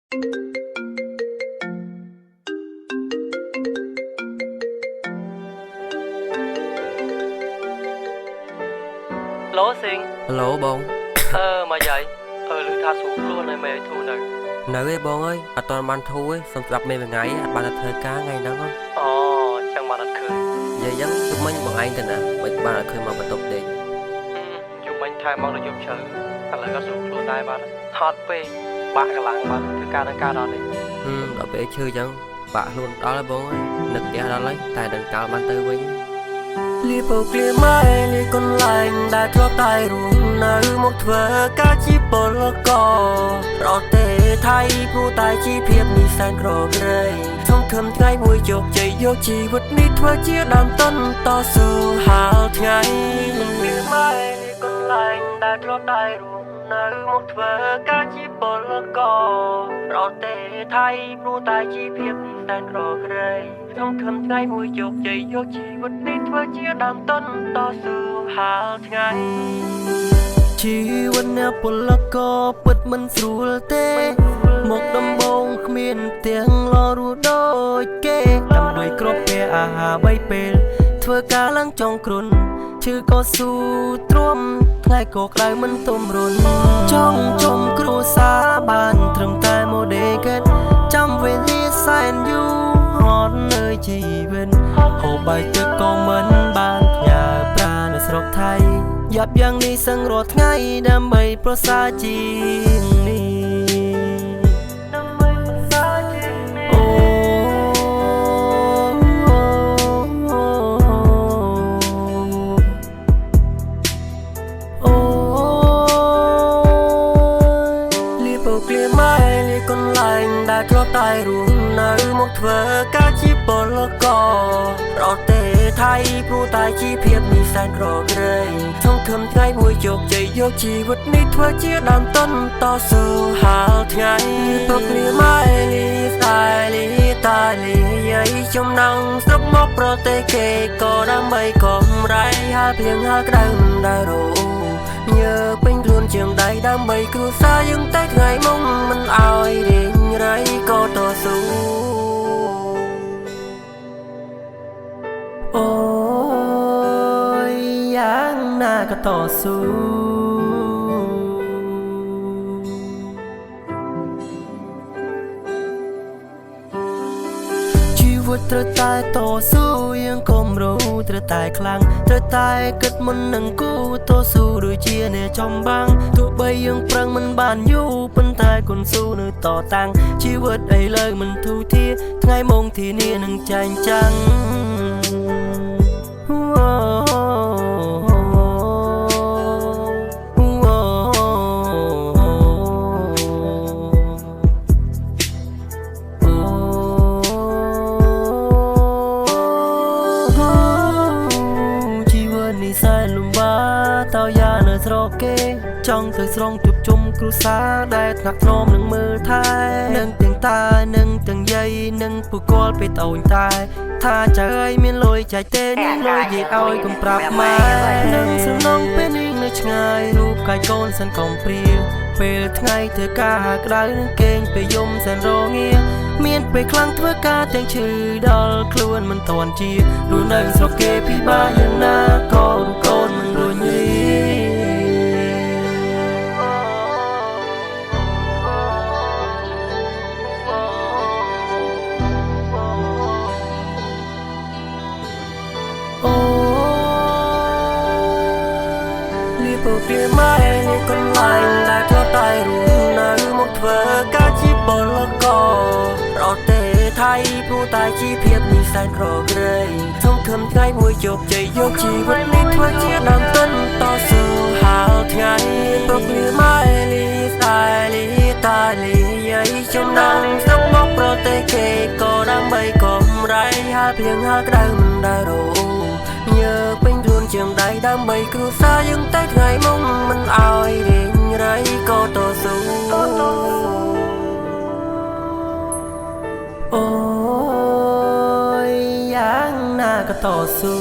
ឡូស៊ីង ហឡូបង អឺមកយាយអឺឮថាស្រួលខ្លួនហើយមេឲ្យធូរនៅ នៅឯបងអើយអត់ទាន់បានធូរទេសូមស្ដាប់មេមួយថ្ងៃអត់បានទៅធ្វើការថ្ងៃហ្នឹងហ៎ អូចឹងបានអត់ឃើញ និយាយចឹងយប់មិញបងឯងទៅណាមិនបានឲ្យឃើញមកបន្ទប់ដេក យប់មិញថែមកដល់យប់ជ្រៅឥឡូវក៏ស្រួលខ្លួនដែរបាទហត់ពេកបាក់កម្លាំងបាទធ្វើការនឹងការដល់ទេ ហឹមដល់ពេលឈឺចឹងបាក់ខ្លួនដល់ហើយបងអើយនឹកផ្ទះដល់ហើយតែដឹងកាលបានទៅវិញ លាពកលាម៉ែលាកន្លែងដែលធ្លាប់តែរស់នៅមកធ្វើការជាពលករប្រទេសថៃព្រោះតែជីវភាពនេះសែនក្រក្រៃសង្ឃឹមថ្ងៃមួយជោគជ័យយកជីវិតនេះធ្វើជាដើមទុនតស៊ូហាលថ្ងៃលាម៉ែលាកន្លែងដែលធ្លាប់តែរស់នៅមកធ្វើការជាពលករប្រទេសថៃព្រោះតែជីវភាពនេះសែនក្រក្រៃសង្ឃឹមថ្ងៃមួយជោគជ័យយកជីវិតនេះធ្វើជាដើមទុនតស៊ូហាលថ្ងៃ ជីវិតអ្នកពលករពិតមិនស្រួលទេមកដំបងគ្មានទាំងឡរស់ដូចគេដើម្បីគ្រប់ពេលអាហារបីពេលធ្វើការឡើងចុងគ្រុនឈឺក៏ស៊ូទ្រាំថ្ងៃក៏ក្តៅមិនទម្រុនចង់ជុំគ្រួសារបានត្រឹមតែម៉ូដេកេតចាំវេលាសែនយូរហត់នឿយជីវិតហូបបាយទឹកក៏មិនបានផ្ញើប្រានៅស្រុកថៃយ៉ាប់យ៉ាងនេះសឹងរាល់ថ្ងៃដើម្បីប្រសើរជាងនេះ ដើម្បីប្រសើរជាងនេះ អូអូ លាពកលាម៉ែលាកន្លែងដែលធ្លាប់តែរស់នៅមកធ្វើការជាពលករប្រទេសថៃព្រោះតែជីវភាពនេះសែនក្រក្រៃសង្ឃឹមថ្ងៃមួយជោគជ័យយកជីវិតនេះធ្វើជាដើមទុនតស៊ូហាលថ្ងៃលាពកលាម៉ែលាស្ដាយលាតាលាយាយចំណងស្រុកមកប្រទេសគេក៏ដើម្បីកម្រៃហាលភ្លៀងហាលក្តៅមិនដែលរញើពេញខ្លួនជាងដៃដើម្បីគ្រួសារយើងតែថ្ងៃមុំមិនអោយរៀងរៃក៏តស៊ូ អូយយ៉ាងណាក៏តស៊ូជីវិតត្រូវតែតស៊ូយើងកុំរោត្រូវតែខ្លាំងត្រូវតែគិតមុននឹងគូតស៊ូដូចជាអ្នកចំបាំងទោះបីយើងប្រឹងមិនបានយូរប៉ុន្តែគុណស៊ូនៅតតាំងជីវិតឥឡូវមិនធូរធារថ្ងៃមុងធានានឹងចែងចាំង ជីវិតនេះសែនលំបាកតើយ៉ានៅស្រុកគេចង់ទៅស្រង់ជួបជុំគ្រួសារដែលថ្នាក់ថ្នមនឹងមើលថែនឹងទាំងតានឹងទាំងយាយនឹងពួកគាត់ពេលតូនតែថាចៅអើយមានលុយចែកទេនេះលុយយាយឲ្យកុំប្រាប់ម៉ែនឹងសំណងពេលនេះនៅឆ្ងាយរូបកាយកូនសិនកំព្រាពេលថ្ងៃធ្វើការក្តៅនឹងគេងពេលយំសែនរងាមានពេលខ្លាំងធ្វើការទាំងឈឺដល់ខ្លួនមិនតាន់ជារស់នៅស្រុកគេពិបាកយ៉ាងណាក៏កូនមិនរួញរាអូ លាពកលាម៉ែលាកន្លែងដែលធ្លាប់តែរស់នៅមកធ្វើការជាពលករប្រទេសថៃព្រោះតែជីវភាពនេះសែនក្រក្រៃសង្ឃឹមថ្ងៃមួយជោគជ័យយកជីវិតនេះធ្វើជាដើមទុនតស៊ូហាលថ្ងៃពកលាម៉ែលាស្ដាយលាតាលាយាយចំណងស្រុកមកប្រទេសគេក៏ដើម្បីកម្រៃហាលភ្លៀងហាលក្តៅមិនដែលរញើពេញខ្លួនជាងដៃដើម្បីគ្រួសារយើងតែថ្ងៃមុំមិនអោយរៀងរៃក៏តស៊ូ អូយយ៉ាងណាក៏តស៊ូ